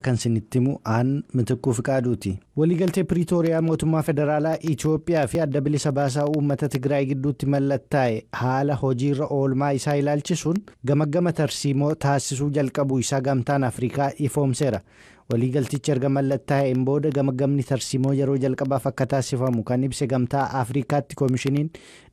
Kan isinitti himu aan Mitikkuu Fiqaaduuti. Waliigaltee Piriitooriyaa mootummaa federaalaa Itoophiyaa fi Adda Bilisa Baasaa Uummata Tigraay gidduutti mallattaa'e haala hojiirra oolmaa isaa ilaalchisuun gamaggama tarsiimoo taasisuu jalqabuu isaa Gamtaan Afrikaa ifoomseera. Waliigaltichi erga mallattaa'een booda gamaggamni tarsiimoo yeroo jalqabaaf akka taasifamu kan ibse Gamtaa Afrikaatti koomishiniin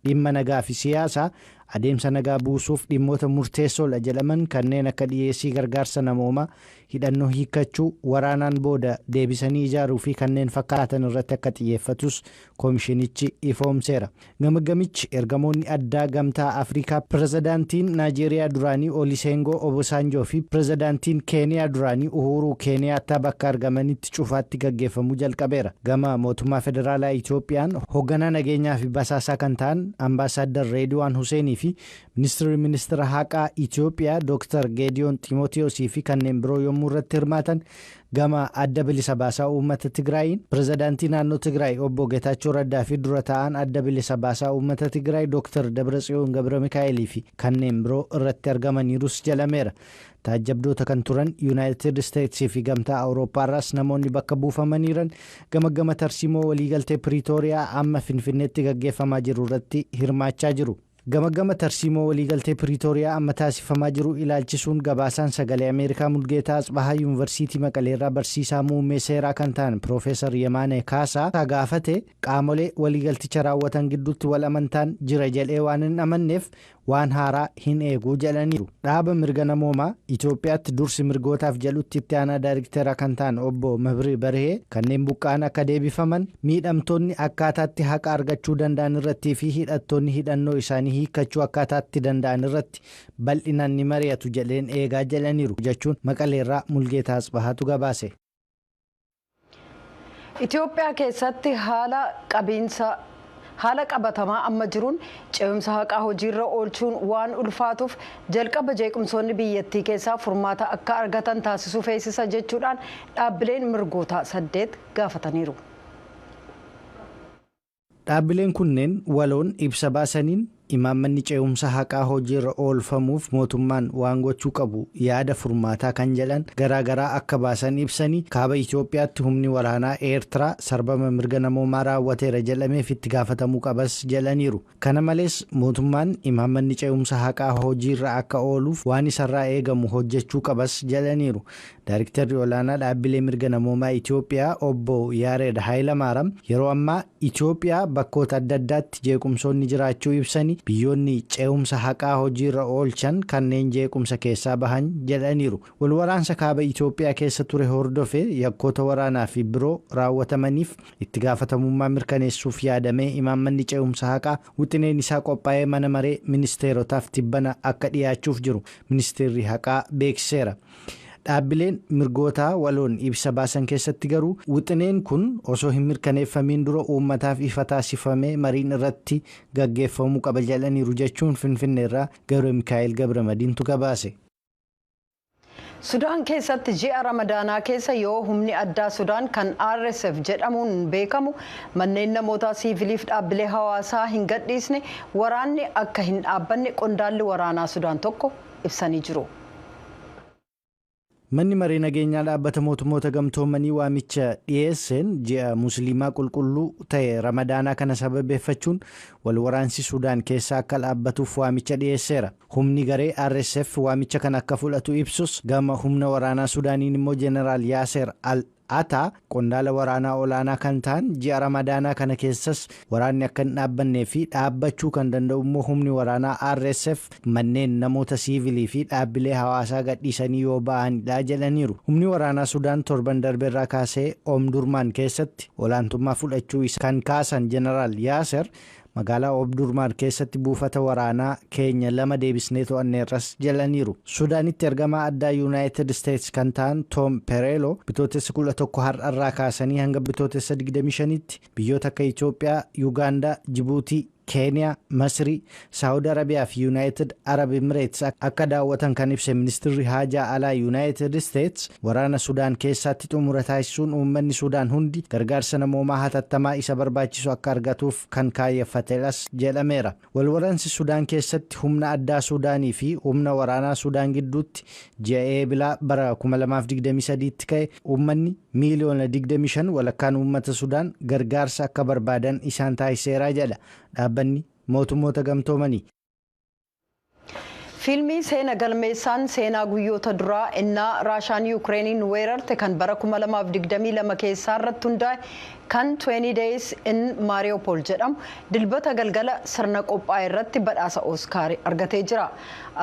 dhimma nagaa fi siyaasaa, adeemsa nagaa buusuuf dhimmoota murteessoodha jedhaman kanneen akka dhiyeessii gargaarsa namoomaa, hidhannoo hiikkachuu, waraanaan booda deebisanii ijaaruu fi kanneen fakkaatan irratti akka xiyyeeffatus koomishinichi ifoomseera. Gamaggamichi ergamoonni addaa Gamtaa Afrikaa, pirezidaantiin Naajeeriyaa duraanii Olisengoo Obosaanjoo fi pirezidaantiin Keeniyaa duraanii Uhuruu Keeniyaattaa bakka argamanitti cufaatti gaggeeffamuu jalqabeera. Gama mootummaa federaalaa Itoophiyaan hoogganaa nageenyaa fi basaasaa kan ta'an Ambaasaadar Reediwaan Huseenii fi ministeerri ministeera haqaa Itoophiyaa Dr. Geediyoon Ximootiyosii fi kanneen biroo yommuu irratti hirmaatan, gama Adda Bilisa Baasaa Uummata Tigraayiin pirezidaantii naannoo Tigraay obbo Geetaachoo Raddaa fi dura ta'an Adda Bilisa Baasaa Uummata Tigraay Dr. Dabratsiyoon Gabra Mikaa'elii fi kanneen biroo irratti argamaniirus jedhameera. Taajjabdoota kan turan Yuunaayitid Isteetsii fi Gamtaa Awurooppaarraas namoonni bakka buufamaniiran gama tarsiimoo waliigaltee Piriitooriyaa amma Finfinneetti gaggeeffamaa jiru irratti hirmaachaa jiru. Gama tarsiimoo waliigaltee Piriitooriyaa amma taasifamaa jiru ilaalchisuun gabaasaan Sagalee Ameerikaa Mulgeetaa Atsbahaa Yuunivarsiitii Maqaleerraa barsiisaa muummee seeraa kan ta'an Piroofeesar Yemaanee Kaasaa gaafate, qaamolee waliigalticha raawwatan gidduutti wal amantaan jira jedhee waan hin amanneef waan haaraa hin eeguu jedhaniiru. Dhaaba mirga namoomaa Itoophiyaatti dursi mirgootaaf jedhutti itti aanaa daayirikteeraa kan ta'an obbo Mabrii Barhee, kanneen buqqa'an akka deebifaman, miidhamtoonni akkaataatti haqa argachuu danda'an irrattii fi hidhattoonni hidhannoo isaanii hiikkachuu akkaataatti danda'an irratti bal'inaan ni mari'atu jedheen eegaa jedhaniiru jechuun Maqaleerraa Mulgeetaa Asbahaatu gabaase. Itoophiyaa keessatti haala qabiinsa haala qabatamaa amma jiruun ce'umsa haqaa hojiirra oolchuun waan ulfaatuuf, jalqaba jeequmsoonni biyyattii keessaa furmaata akka argatan taasisuu feesisa jechuudhaan dhaabbileen mirgoota 8 gaafataniiru. Dhaabbileen kunneen waloon ibsa baasaniin, imaammanni ce'umsa haqaa hojiirra oolfamuuf mootummaan waan gochuu qabu yaada furmaataa kan jedhan garaagaraa akka baasan ibsanii, kaaba Itoophiyaatti humni waraanaa Eertiraa sarbama mirga namoomaa raawwateera jedhameef itti gaafatamuu qabas jedhaniiru. Kana malees mootummaan imaammanni ce'umsa haqaa hojiirra akka ooluuf waan isarraa eegamu hojjechuu qabas jedhaniiru. Daayiriktarri olaanaa dhaabbilee mirga namoomaa Itoophiyaa obbo Yaared Haayilamaaram yeroo ammaa Itoophiyaa bakkoota adda addaatti jeequmsoonni jiraachuu ibsanii, biyyoonni ce'umsa haqaa hojiirra oolchan kanneen jeequmsa keessaa bahan jedhaniiru. Walwaraansa kaaba Itoophiyaa keessa ture hordofee yakkoota waraanaa fi biroo raawwatamaniif itti gaafatamummaa mirkaneessuuf yaadamee imaammanni ce'umsa haqaa wixineen isaa qophaa'ee mana maree ministeerotaaf tibbana akka dhiyaachuuf jiru ministeerri haqaa beeksiseera. Dhaabbileen mirgootaa waloon ibsa baasan keessatti garuu wixineen kun osoo hin mirkaneeffamiin dura uummataaf ifa taasifamee mariin irratti gaggeeffamuu qaba jedhaniiru jechuun Finfinneerraa Gabra Mikaa'el Gabra Madiintu gabaase. Sudaan keessatti ji'a Ramadaanaa keessa yoo humni addaa Sudaan kan RSF jedhamuun beekamu manneen namoota siiviliif dhaabbilee hawaasaa hin gadhiisne, waraanni akka hin dhaabbanne qondaalli waraanaa Sudaan tokko ibsanii jiru. Manni maree nageenyaa Dhaabbata Mootummoota Gamtoomanii waamicha dhiyeesseen ji'a Musliimaa qulqulluu ta'e Ramadaanaa kana sababeeffachuun wal waraansi Sudaan keessaa akka dhaabbatuuf waamicha dhiyeesseera. Humni garee RSF waamicha kana akka fudhatu ibsus, gama humna waraanaa Sudaaniin immoo Jeneraal Yaaser Al Ataa, qondaala waraanaa olaanaa kan ta'an, ji'a Ramadaanaa kana keessas waraanni akka hin dhaabbannee fi dhaabbachuu kan danda'u immoo humni waraanaa RSF manneen namoota siivilii fi dhaabbilee hawaasaa gadhiisanii yoo ba'anidha jedhaniiru. Humni waraanaa Sudaan torban darbeerraa kaasee Oomdurmaan keessatti olaantummaa fudhachuu isa kan kaasan Jeneraal Yaaser, magaalaa Oomdurmaan keessatti buufata waraanaa keenya lama deebisnee to'anneerras jedhaniiru. Sudaanitti ergamaa addaa Yuunaayitid Isteets kan ta'an Toom Pereelo Bitootessa 11 har'arraa kaasanii hanga Bitootessa 25tti biyyoota akka Itoophiyaa, Yuugaandaa, Jibuutii, Keeniyaa, Masrii, Saawud Arabiyaa fi Yuunaayitid Arab Emireets akka daawwatan kan ibse ministeerri haajaa alaa Yuunaayitid Isteets waraana Sudaan keessatti xumura taasisuun uummanni Sudaan hundi gargaarsa namoomaa hatattamaa isa barbaachisu akka argatuuf kan kaayyeffatedhas jedhameera. Walwaraansi Sudaan keessatti humna addaa Sudaanii fi humna waraanaa Sudaan gidduutti ji'a Eebilaa bara 2023tti ka'e uummanni miiliyoona 25 walakkaan uummata Sudaan gargaarsa akka barbaadan isaan taasiseera jedha dhaabbanni mootummoota gamtoomanii. Fiilmii seenaa galmeessaan seenaa guyyoota duraa innaa Raashaan Yukireeniin weerarte kan bara 2022 keessaa irratti hundaa'e kan 20 Days in Mariupol jedhamu dilbata galgala sirna qophaa'e irratti badhaasa Ooskaarii argatee jira.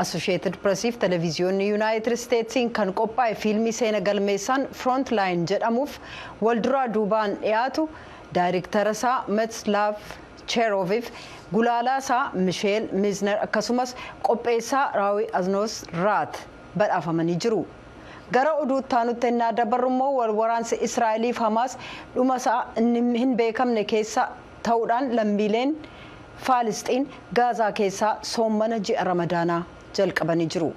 Associated Pressiif televiziyoonni Yuunaayitid Isteetsiin kan qophaa'e fiilmii seenaa galmeessaan Frontline jedhamuuf walduraa duubaan dhiyaatu daayirektara isaa Metslav Cheroviif gulaalaa isaa Misheel Mizner akkasumas qopheessaa Raawii Aznoos Raat badhaafamanii jiru. Gara oduutti aanutti ennaa dabarru immoo walwaraansi Israa'eliif Hamaas dhuma isaa hin beekamne keessa ta'uudhaan lammiileen Faalisxiin Gaazaa keessaa soommana ji'a Ramadaanaa jalqabanii jiru.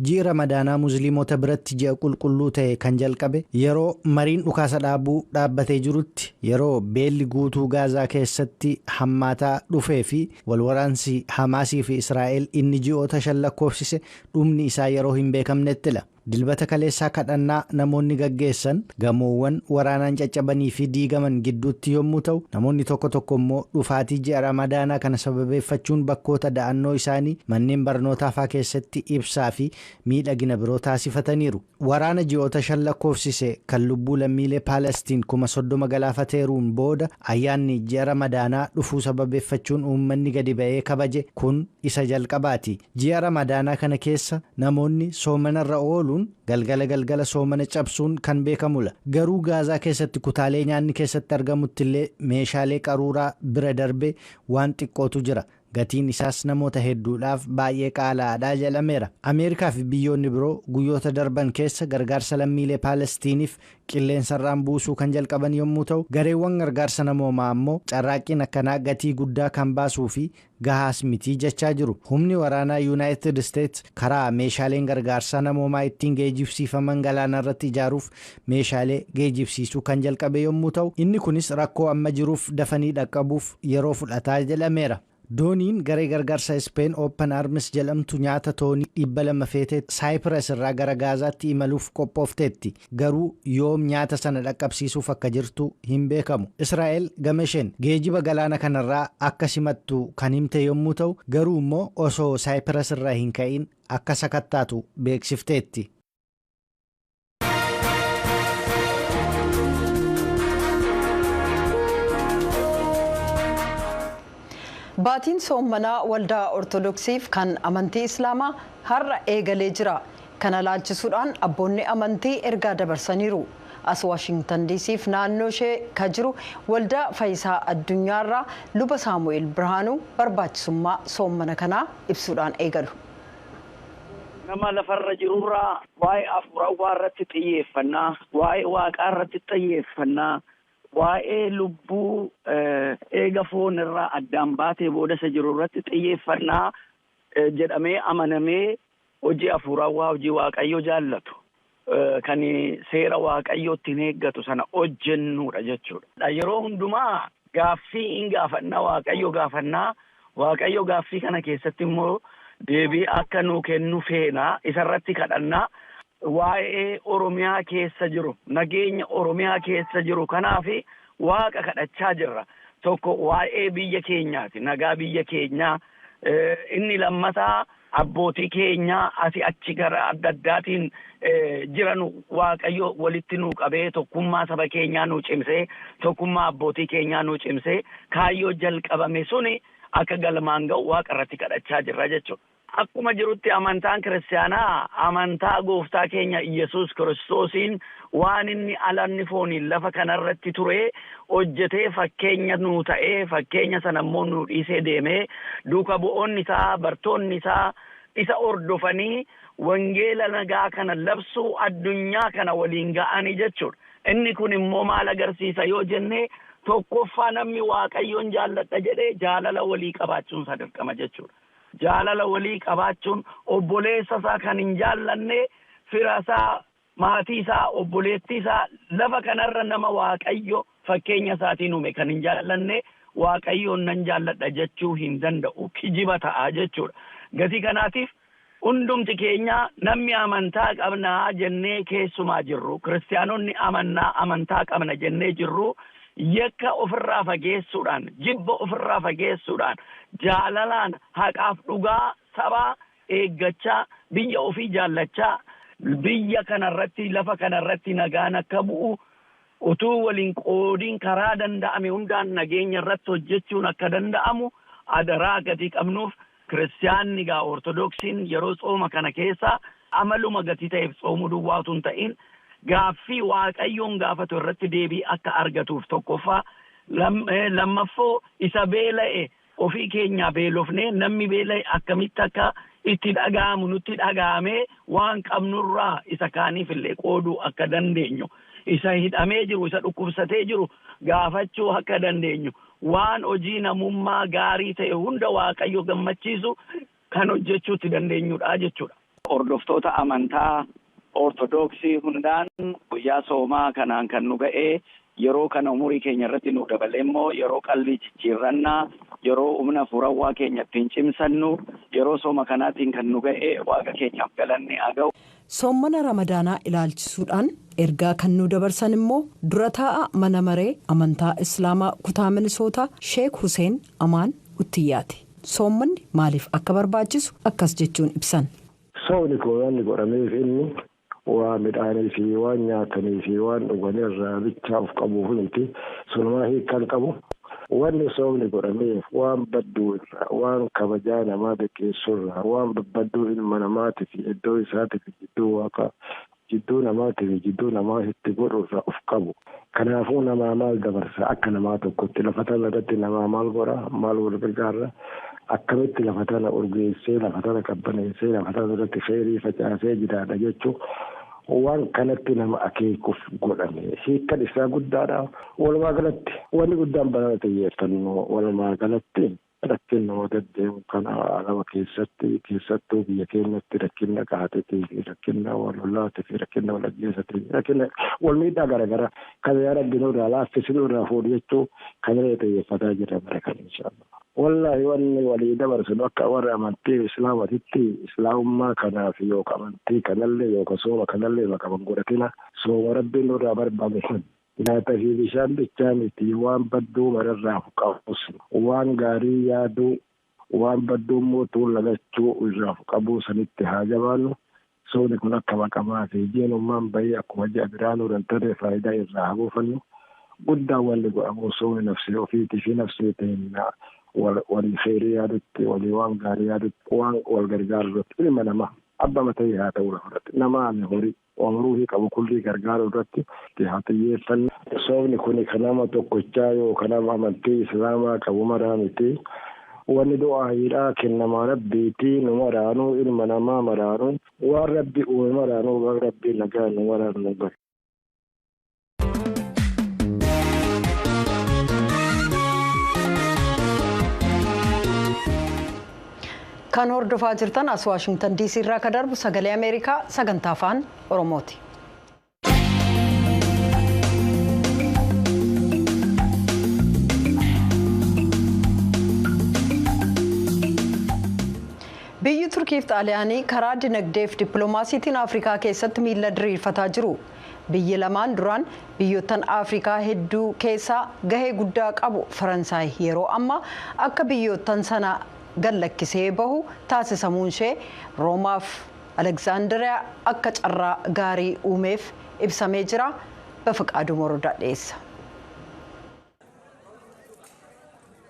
Ji'i Ramadaanaa Musliimota biratti ji'a qulqulluu ta'e kan jalqabe yeroo mariin dhukaasa dhaabuu dhaabbatee jirutti yeroo beelli guutuu Gaazaa keessatti hammaataa dhufee fi walwaraansi Hamaasii fi Israa'el inni ji'oota 5 lakkoofsise dhumni isaa yeroo hin beekamnettidha. Dilbata kaleessaa kadhannaa namoonni gaggeessan gamoowwan waraanaan caccabanii fi diigaman gidduutti yommuu ta'u namoonni tokko tokko immoo dhufaatii ji'a Ramadaanaa kana sababeeffachuun bakkoota da'annoo isaanii manneen barnootaa fa'aa keessatti ibsaa fi miidhagina biroo taasifataniiru. Waraana ji'oota 5 lakkoofsise kan lubbuu lammiilee Paalestiin 30,000 galaafateeruun booda ayyaanni ji'a Ramadaanaa dhufuu sababeeffachuun uummanni gadi ba'ee kabaje kun isa jalqabaati. Ji'a Ramadaanaa kana keessa namoonni soomanarra ooluun galgala galgala soomana cabsuun kan beekamudha. Garuu Gaazaa keessatti kutaalee nyaanni keessatti argamutti illee meeshaalee qaruuraa bira darbe waan xiqqootu jira. Gatiin isaas namoota hedduudhaaf baay'ee qaalaadha jedhameera. Ameerikaa fi biyyoonni biroo guyyoota darban keessa gargaarsa lammiilee Paalestiiniif qilleensarraan buusuu kan jalqaban yommuu ta'u gareewwan gargaarsa namoomaa ammoo carraaqqiin akkanaa gatii guddaa kan baasuu fi gahaas mitii jechaa jiru. Humni waraanaa Yuunaayitid Isteets karaa meeshaaleen gargaarsa namoomaa ittiin geejjibsiifaman galaana irratti ijaaruuf meeshaalee geejjibsiisuu kan jalqabe yommuu ta'u inni kunis rakkoo amma jiruuf dafanii dhaqqabuuf yeroo fudhataa jedhameera. Dooniin garee gargaarsa Speen Open Arms jedhamtu nyaata toonii 200 feetee Saayipirас irraa gara Gaazaatti imaluuf qophoofteetti. Garuu yoom nyaata sana dhaqqabsiisuuf akka jirtu hin beekamu. Israa'el gama isheen geejiba galaana kanarraa akka simattu kan himte yommuu ta'u garuu immoo osoo Saayipirас irraa hin ka'in akka sakattaatu beeksifteetti. Baatiin soommanaa waldaa Ortodoksiif kan amantii Islaamaa har'a eegalee jira. Kana laalchisuudhaan abboonni amantii ergaa dabarsaniiru. As Waashingtan DCf naannoo ishee kan jiru waldaa Fayyisaa Addunyaarraa luba Saamu'eel Birhaanuu barbaachisummaa soommana kanaa ibsuudhaan eegalu. Nama lafarra jirurraa waa'ee hafuurawaa irratti xiyyeeffannaa, waa'ee waaqaa irratti xiyyeeffannaa, waa'ee lubbuu eega foon irraa addaan baatee booda isa jiru irratti xiyyeeffannaa jedhamee amanamee hojii hafuurawaa hojii waaqayyoo jaallatu kan seera waaqayyoo ittiin eeggatu sana hojjennuudha jechuudha. Yeroo hundumaa gaaffii hin gaafannaa waaqayyo gaafannaa waaqayyo gaaffii kana keessatti immoo deebii akka nuu kennu feenaa isarratti kadhannaa. Waa'ee Oromiyaa keessa jiru nageenya Oromiyaa keessa jiru kanaaf waaqa kadhachaa jirra. Tokko waa'ee biyya keenyaati nagaa biyya keenyaa inni lammataa abbootii keenyaa asii achi gara adda addaatiin jiran waaqayyo walitti nuu qabee tokkummaa saba keenyaa nuu cimsee tokkummaa abbootii keenyaa nuu cimsee kaayyoo jalqabame suni akka galmaan ga'u waaqa irratti kadhachaa jirra jechuudha. Akkuma jirutti amantaan kiristaanaa amantaa gooftaa keenya Iyyasuus Kiristoosiin waan inni alanni fooniin lafa kanarratti ture hojjetee fakkeenya nuu ta'ee fakkeenya sana immoo nuu dhiisee deemee duuka bu'oonni isaa bartoonni isaa isa hordofanii wangeela nagaa kana labsuu addunyaa kana waliin ga'anii jechuudha. Inni kun immoo maal agarsiisa yoo jenne Tokkoffaa namni Waaqayyoon jaalladha jedhee jaalala walii qabaachuun isaa dirqama jechuudha. Jaalala walii qabaachuun obboleessa isaa kan hin jaallanne fira isaa, maatii isaa, obboleettii isaa lafa kanarra nama Waaqayyo fakkeenya isaatiin uume kan hin jaallanne Waaqayyoon nan jaalladha jechuu hin danda'u. Kijiba ta'a jechuudha. Gatii kanaatiif hundumti keenya namni amantaa qabnaa jennee keessumaa jirru, kiristaanonni amantaa qabna jennee jirru, yakka ofirraa fageessuudhaan, jibba ofirraa fageessuudhaan, jaalalaan haqaaf dhugaa sabaa eeggachaa, biyya ofii jaallachaa, biyya kanarratti lafa kanarratti nagaan akka bu'u utuu waliin qoodiin karaa danda'ame hundaan nageenya irratti hojjechuun akka danda'amu adaraa gatii qabnuuf kiristaanni gaa ortodoksiin yeroo tsooma kana keessa amaluma gatii ta'eef tsoomuu duwwaa utuu hin ta'in gaaffii Waaqayyoon gaafatu irratti deebii akka argatuuf tokkoffaa, lammaffoo isa beela'e ofii keenyaa beelofnee namni beela'e akkamitti akka itti dhaga'amu nutti dhaga'amee waan qabnurraa isa kaaniif illee qooduu akka dandeenyu, isa hidhamee jiru, isa dhukkubsatee jiru gaafachuu akka dandeenyu, waan hojii namummaa gaarii ta'e hunda Waaqayyo gammachiisu kan hojjechuutti dandeenyudha jechuudha. Hordoftoota amantaa Ortodoksii hundaan guyyaa soomaa kanaan kan nu ga'ee yeroo kana umurii keenya irratti nu dabalee immoo yeroo qalbii jijjiirrannaa, yeroo humna furawwaa keenya ittiin cimsannu, yeroo sooma kanaatiin kan nu ga'ee Waaqa keenyaaf galanni haa ga'u. Soommana Ramadaanaa ilaalchisuudhaan ergaa kan nu dabarsan immoo dura taa'a mana maree amantaa Islaamaa kutaa Minisootaa Sheek Huseen Amaan Uttiyyaati. Soommanni maaliif akka barbaachisu akkas jechuun ibsan. Soomni kun wanni godhameef inni waan midhaanii fi waan nyaatanii fi waan dhuganii irraa bichaa of qabuuf miti, sunumaa hiikkan qabu. Wanni soomni godhameef waan badduu irraa, waan kabajaa namaa xiqqeessu irraa, waan babbadduu ilma namaatii fi iddoo isaatii fi jidduu waaqa jidduu namaatii fi jidduu namaa itti godhu irraa of qabu. Kanaafuu namaa maal dabarsa akka namaa tokkotti lafa tana irratti namaa maal godha, maal wal gargaara, akkamitti lafa tana urgeessee, lafa tana qabbaneessee, lafa tana irratti feerii facaasee jiraadha jechuun waan kanatti nama akeekuuf godhame. Hiikkan isaa guddaadha. Walumaa galatti wanni guddaan barana xiyyeeffannoo walumaa galatti rakkinuma deddeemu kana alama keessatti keessattuu biyya keenyatti rakkina qaaxeetii fi rakkina wal lolaatii fi rakkina wal ajjeesatii fi rakkina wal miidhaa garaagaraa kan yaa rabbi nurraa laaffisi nurraa fuudhu jechuu kan irra xiyyeeffataa jira bara kana inshaallah. Wallaahi wanni walii dabarsinu akka warra amantii islaamatitti islaamummaa kanaaf yookaan amantii kanallee yookaan sooma kanallee maqaban godhatina sooma rabbiin nurraa barbaadu kun nyaata fi bishaan bichaa miti waan badduu mararraa qabus waan gaarii yaaduu waan badduu immoo lagachuu irraa qabuu sanitti haa jabaannu. Soomni kun akka maqamaa fi jeenummaan bahee akkuma ji'a biraa nuuraan tarree faayidaa irraa haa buufannu. Guddaan wanni godhamu soomni nafsee ofiitii fi nafsee ta'inna walii feerii yaadutti, walii waan gaarii yaadutti, waan wal gargaaru irratti ilma namaa abba matee haa ta'uu irratti namaa horii oomiruu qabu kullii gargaaru irratti haa xiyyeeffannu. Soomni kun kan nama tokkochaa yookaan nama amantii islaamaa qabu maraa miti. Wanni du'aayiidhaa kennamaa rabbiitii nu maraanuu ilma namaa maraanuu waan rabbi uume maraanuu waan rabbi nagaa nu maraanuu nu gahe. Kan hordofaa jirtan as Waashingtan DC irraa kan darbu sagalee Ameerikaa sagantaa afaan Oromooti. Biyyi Turkiif Xaaliyaanii karaa dinagdeef dippiloomaasiitiin Afrikaa keessatti miila diriirfataa jiru. Biyyi lamaan duraan biyyoottan Afrikaa hedduu keessaa gahee guddaa qabu Faransaay yeroo ammaa akka biyyoottan sana gallakkisee bahu taasisamuun ishee Roomaaf Aleksaandiriyaa akka carraa gaarii uumeef ibsamee jira. Bafiqaaduu Morodaa dhiyeessa.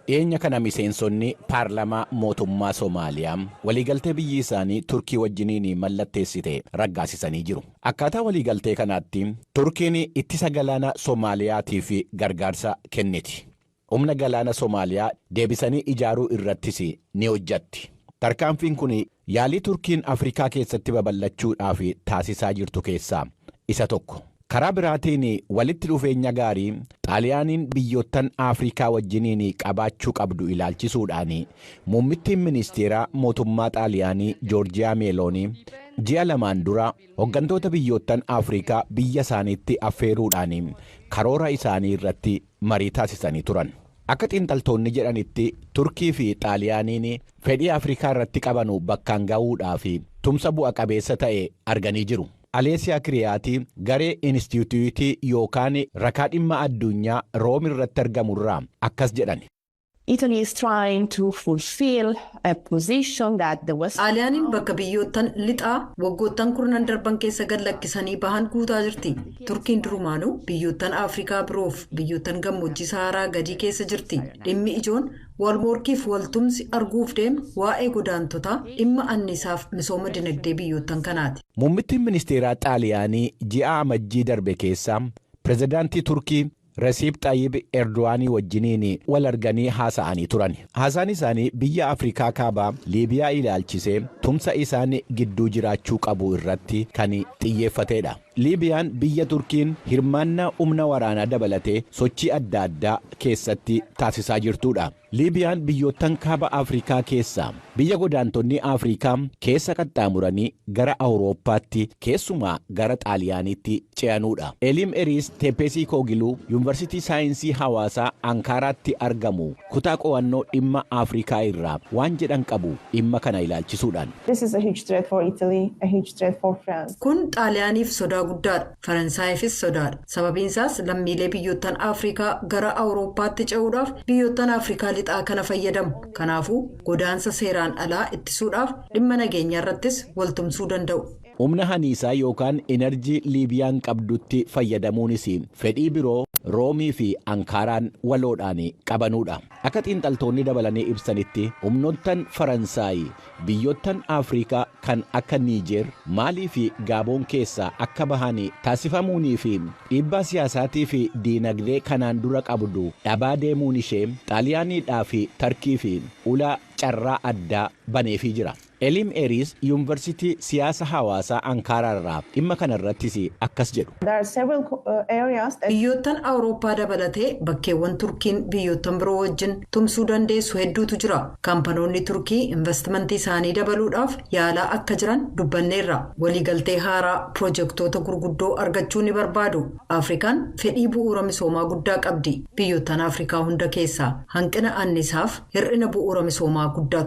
Dhiyeenya kana miseensonni paarlamaa mootummaa Somaaliyaa waliigaltee biyyi isaanii Turkii wajjiniin mallatteessite raggaasisanii jiru. Akkaataa waliigaltee kanaatti Turkiin ittisa galaana Somaaliyaatiif gargaarsa kenniti. Humna galaana Somaaliyaa deebisanii ijaaruu irrattis ni hojjatti. Tarkaanfiin kun yaalii Turkiin Afrikaa keessatti babal'achuudhaaf taasisaa jirtu keessaa isa tokko. Karaa biraatiin, walitti dhufeenya gaarii Xaaliyaaniin biyyoottan Afrikaa wajjiniin qabaachuu qabdu ilaalchisuudhaan, muummittiin ministeeraa mootummaa Xaaliyaanii Joorjiyaa Meeloonii ji'a 2n dura hooggantoota biyyoottan Afrikaa biyya isaaniitti affeeruudhaan karoora isaanii irratti marii taasisanii turan. Akka xiinxaltoonni jedhanitti, Turkii fi Xaaliyaaniin fedhii Afrikaa irratti qabanu bakkaan ga'uudhaaf tumsa bu'a qabeessa ta'e arganii jiru. Aleesiyaa Kiriyaatii garee Inistituutii yookaan rakaa dhimma addunyaa Room irratti argamurraa akkas jedhan. Italy is trying to fulfill a position that the West. Xaaliyaaniin bakka biyyoottan lixaa waggoottan kurnan darban keessa gad lakkisanii bahan guutaa jirti. Turkiin durumaanuu biyyoottan Afrikaa biroof biyyoottan gammoojjii Saharaa gadii keessa jirti. Dhimmi ijoon walmorkiif waltumsi arguuf deemu waa'ee godaantotaa, dhimma annisaaf misooma dinagdee biyyoottan kanaati. Muummittiin ministeeraa Xaaliyaanii ji'a Amajjii darbe keessa pirezidaantii Turkii Resiip Xayyib Erdowaanii wajjiniin wal arganii haasa'anii turan. Haasaan isaanii biyya Afrikaa Kaabaa Liibiyaa ilaalchisee tumsa isaan gidduu jiraachuu qabu irratti kan xiyyeeffatedha. Liibiyaan biyya Turkiin hirmaannaa humna waraanaa dabalatee sochii adda addaa keessatti taasisaa jirtudha. Liibiyaan biyyoottan kaaba Afrikaa keessaa biyya godaantonni Afrikaa keessa qaxxaamuranii gara Awurooppaatti, keessumaa gara Xaaliyaaniitti ce'anudha. Elim Eriis Teeppeesii Koogiluu, Yuunivarsiitii Saayinsii Hawaasaa Ankaaraatti argamu, kutaa qo'annoo dhimma Afrikaa irraa waan jedhan qabu dhimma kana ilaalchisuudhaan. This is a huge threat for Italy, a huge threat for France. Kun Xaaliyaaniif sodaa guddaadha. Faransaayifis sodaadha. Sababiinsaas lammiilee biyyoottan Afrikaa gara Awurooppaatti ce'uudhaaf biyyoottan Afrikaa lixaa kana fayyadamu. Kanaafuu godaansa seeraan alaa ittisuudhaaf dhimma nageenyaa irrattis waltumsuu danda'u. Humna haniisaa yookaan enerjii Liibiyaan qabdutti fayyadamuunis fedhii biroo Roomii fi Ankaaraan waloodhaan qabanuudha. Akka xiinxaltoonni dabalanii ibsanitti, humnoottan Faransaay biyyoottan Afrikaa kan akka Niijeer, Maalii fi Gaaboon keessaa akka bahan taasifamuunii fi dhiibbaa siyaasaatii fi diinagdee kanaan dura qabdu dhabaa deemuun ishee Xaaliyaaniidhaa fi Tarkii fi ulaa carraa addaa baneefii jira. Elim Eriis, Yuunivarsiitii Siyaasa Hawaasaa Ankaaraa irraa, dhimma kana irrattis akkas jedhu. There are several areas that Biyyoottan Awurooppaa dabalatee bakkeewwan Turkiin biyyoottan biroo wajjin tumsuu dandeessu hedduutu jira. Kaampanoonni Turkii investimentii isaanii dabaluudhaaf yaalaa akka jiran dubbanneerra. Waliigaltee haaraa pirojektoota gurguddoo argachuu ni barbaadu. Afrikaan fedhii bu'uura misoomaa guddaa qabdi. Biyyoottan Afrikaa hunda keessaa hanqina annisaaf hir'ina bu'uura misoomaa guddaatu